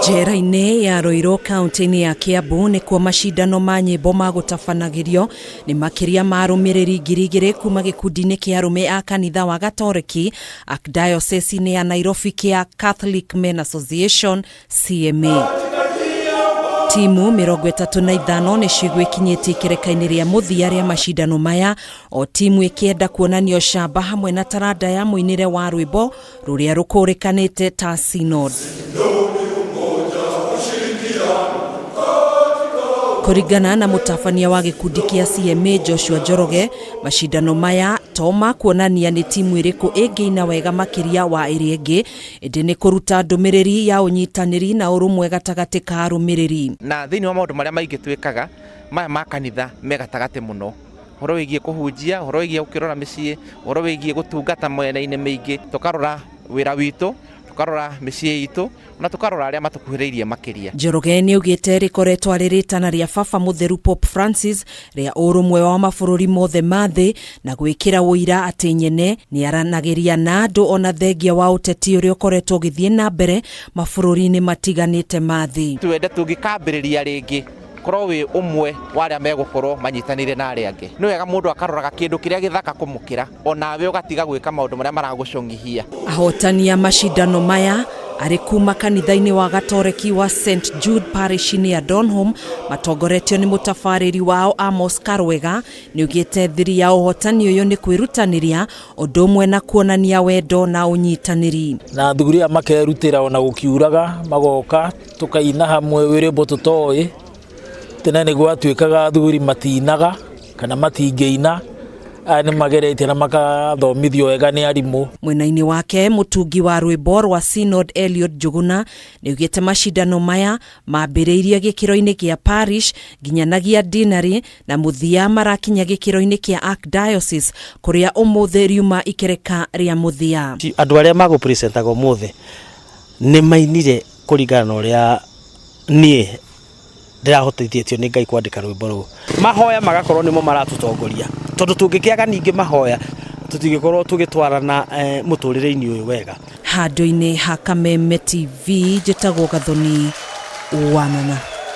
Njera-inĩ ya Ruiru kaunti-inĩ ya Kiambu nĩkuo macindano ma nyĩmbo magũtabanagĩrio nĩ makĩria ma arũmĩrĩri 2000 kuma gĩkundi-inĩ kĩa arũme a kanitha wa Gatoreki Archdiocese-inĩ ya Nairobi kĩa Catholic Men Association CMA. Timu 35 nĩcio igwĩkinyĩtie ikereka-inĩ rĩa mũthia rĩa macindano maya, o timu ĩkĩenda kuonania ũcamba hamwe na taranda ya mũinĩre wa rwĩmbo rũrĩa rũkũrĩkanĩte ta Synod. Kũringana na mũtabania wa gĩkundi kĩa CMA Joshua Njoroge, macindano maya to ma kuonania nĩ timu ĩrĩkũ ĩngĩina wega makĩria wa ĩrĩa ĩngĩ, ĩndĩ nĩ kũruta ndũmĩrĩri ya ũnyitanĩri na ũrũmwe gatagatĩ ka arũmĩrĩri. Na thĩinĩ wa maũndũ marĩa maingĩ twĩkaga, maya ma kanitha me gatagatĩ mũno. Ũhoro wĩgiĩ kũhunjia, ũhoro wĩgiĩ gũkĩrora mĩciĩ, ũhoro wĩgiĩ gũtungata mwena-inĩ mĩingĩ, tũkarora wĩra witũ, tũkarora mĩciĩ itũ, na tũkarora arĩa matũkuhĩrĩirie makĩria. Njoroge nĩaugĩte rĩkoretwo arĩ rĩtana rĩa Baba Mũtheru Pope Francis rĩa ũrũmwe wa mabũrũri mothe ma thĩ na gwĩkĩra ũira atĩ nyene nĩaranagĩria na andũ ona thengia wa ũteti ũrĩa ũkoretwo ũgĩthiĩ na mbere mabũrũri-inĩ matiganĩte ma thĩ. Twende tũngĩkambĩrĩria rĩngĩ korwo wĩ ũmwe wa arĩa megũkorwo manyitanĩire na arĩa angĩ. Nĩ wega mũndũ akaroraga kĩndũ kĩrĩa gĩthaka kũmũkĩra onawe ũgatiga gwĩka maũndũ marĩa maragũcong'ithia. Ahotani a macindano maya arĩ kuma kanitha-inĩ wa Gatoreki wa St Jude parish-inĩ ya Donholm matongoretio nĩ mũtabarĩri wao Amos Karwega nĩaugĩte thiri ya ũhotani ũyũ nĩ kwĩrutanĩria ũndũ ũmwe na kuonania wendo na ũnyitanĩri. Na athuri aya makerutĩra ona gũkiuraga magoka tũkaina hamwe rwĩmbo tũtoĩ. Tene nĩ gwatuĩkaga athuri matinaga kana matingĩina, aya nĩ mageretie na makathomithio wega nĩ arimũ. Mwena-inĩ wake mũtungi wa rwĩmbo rwa Synod Eliud Njuguna nĩaugĩte macindano maya mambĩrĩirie gĩkĩro-inĩ kĩa parish nginyanagia deanery na mũthia marakinya gĩkĩro-inĩ kĩa archdiocese kũrĩa ũmũthĩ riuma ikereka rĩa mũthia. Andũ arĩa magũ-presentaga ũmũthĩ nĩ mainire kũringana na ũrĩa niĩ ndĩrahotithĩtio nĩ Ngai kwandĩka rwĩmbo rũu. Mahoya magakorwo nĩmo maratũtongoria tondũ tũngĩkĩaga ningĩ mahoya tũtingĩkorwo tũgĩtwarana mũtũrĩre-inĩ ũyũ wega. Handũ-inĩ ha Kameme TV njĩtagwo Gathoni Wanana.